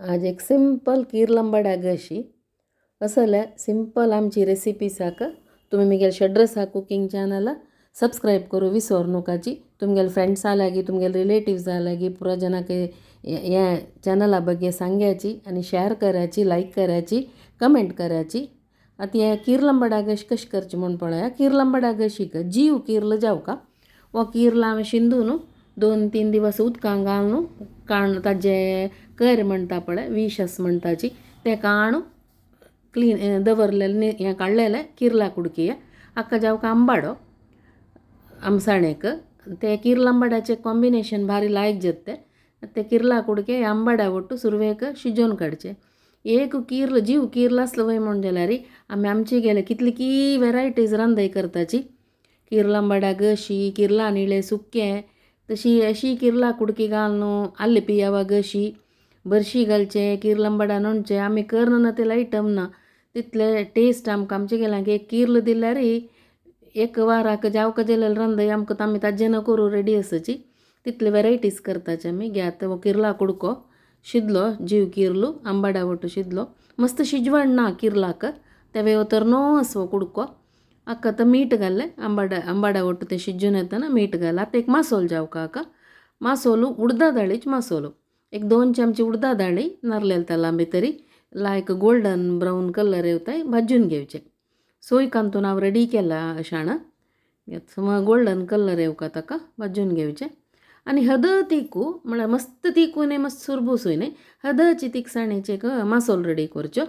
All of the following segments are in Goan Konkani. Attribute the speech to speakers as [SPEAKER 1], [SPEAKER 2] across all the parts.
[SPEAKER 1] आज एक सिंपल कीर लंबाडा गशी. असल्या सिंपल आमची रेसिपी साक तुम्ही मिगेल षड्रसा कुकिंग चॅनल सबस्क्राईब करू विसर नकाची. तुमगेले फ्रेंड्सा लागीं, तुमगेले रिलेटिव्सा लागीं, पुरा जनाक ह्या चॅनला ಬಗ್ಗೆ सांग्याची आनी शेअर करायची, लायक करायची, कमेंट करायची. आतां हे किर्लंबाडा गश कशें करचें म्हूण पळया. किर्लंबाडा गशीक जीव किर्ल जावका हो किर्ल हांवें शिंदून 2-3 दिवस उदकां घालून काण ताजे कर म्हणटा पळय, विश आसा म्हणटाची, तें काणू क्लीन दवरलेलें, हें काडलेलें किर्ला कुडकी. हाका जावका आंबाडो आमसाणेक. ते किर्लांबाड्याचें कॉम्बिनेशन भारी लायक जाता. ते किर्ला कुडके आंबाड्या ಒಟ್ಟು सुरवेक शिजोवन काडचे. एक किर्ल जीव किर्ल आसलो वय म्हूण जाल्यार आमी आमचे गेले कितली की वेरायटीज रांदय करताची. किर्लांबाड्या गशी, किर्ला निळे सुकें, तशी अशी किर्ला कुडकी घालून आल्ले पियावा गशी, बरशी घालचे, किर्लांबाडा नोणचें आमी करना ते आयटम ना तितले टेस्ट आमकां. आमचे गेल्यांक एक किर्ल दिल्यार एक वाराक जावका जाल्यार रांदय आमकां, आमी ताजें न करूं रेडी आसाची. तितले वेरायटीज करताचे आमी. घेयात हो किर्ला कुडको शिजलो, जीव किर्लू आंबाडा ಒಟ್ಟು शिजलो, मस्त शिजवण ना किर्लाक, ते तर नो असो कुडको. हाका आतां मीठ घातलें, आंबाडा आंबाडा ಒಟ್ಟು ते शिजून येतना मीठ घालें. आतां एक मासोल जावका हाका. मासोलू उडदा दाळीच मासोलो. एक 2 चमचे उडदा दाळी नारलेल तेलां भितरी लायक गोल्डन ब्राऊन कलर येवताय भाजून घेवचे. सोय कांतून हांव रेडी केला अशाण गोल्डन कलर येवका ताका भाजून घेवचे. आनी हद तिकू म्हळ्यार मस्त तिकू न्हय, मस्त सुरबूसूय न्हय, हदची तिखसाणेचे एक मासोल रेडी करच्यो.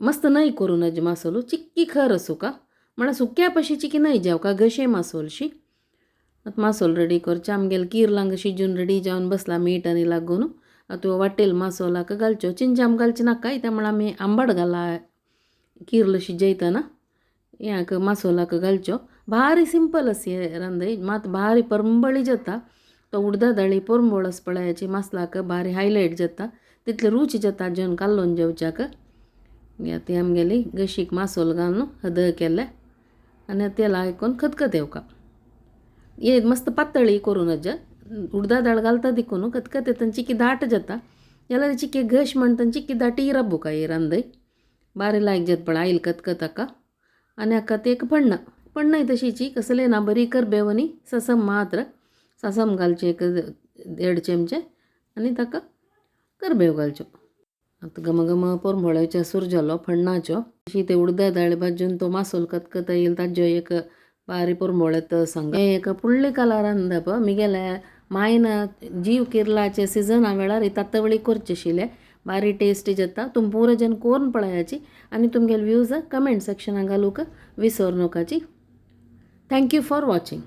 [SPEAKER 1] मस्त न्हय करूं नज मासोलू, चिक्की खर सुका म्हळ्यार सुक्या पशी चिकी न्हय जावका, घशे मासोलशी. आतां मासोल रेडी करचें. आमगेले किर्लांक शिजून रेडी जावन बसला मीठ आनी लागून. आतां वाटेल मासोलाक घालच्यो. चिंच आम घालचे नाका, कित्याक म्हळ्यार आमी आंबाड घाला किर्ल शिजयतना, ह्याक मासोलाक घालच्यो. भारी सिंपल आसा हें रांदय, मात भारी परंबळी जाता. तो उडदा दाळी परंबळ आसा पळयाची मासलाक भारी हायलायट जाता, तितले रूच जाता जेवण कालोवन जेवच्याक. ती आमगेली गशीक मासोल घालून हद केलें आनी तेल आयकून खतखत येवका. हे मस्त पातळी करूं नज, उडदा दाळ घालता देखून खतखत येतना चिकी दाट जाता, जाल्यार चिके घश म्हणटा चिकी दाटी रब्बुका ही रांदय बारी लायक जाता पळय आयल खतखत हाका. आनी हाका ते एक पण्ण पण्णय तशीची कसलें ना, बरी करबेव आनी ससम मात्र, ससम घालचें एक 1.5 चमचे आनी ताका करबेव घालच्यो. आतां घमघम पोरंबोळ्याचो सूर जालो फण्णाचो. अशी ते उडदा दाळ भाजून तो मासोल खतखत येयल ताज्यो एक बारी पोरंबोळ्यात सांग. हें एक पुळ्ळी कला रांदप. मिगेले मायन जीव किर्लाचे सिजना वेळार तातवळी करचे आशिल्ले, बारी टेस्टी जाता. तुम पुरो जन कोरून पळयाची आनी तुमगेले व्यूज कमेंट सेक्शनाक घालूंक विसर नकाची. Thank you for watching.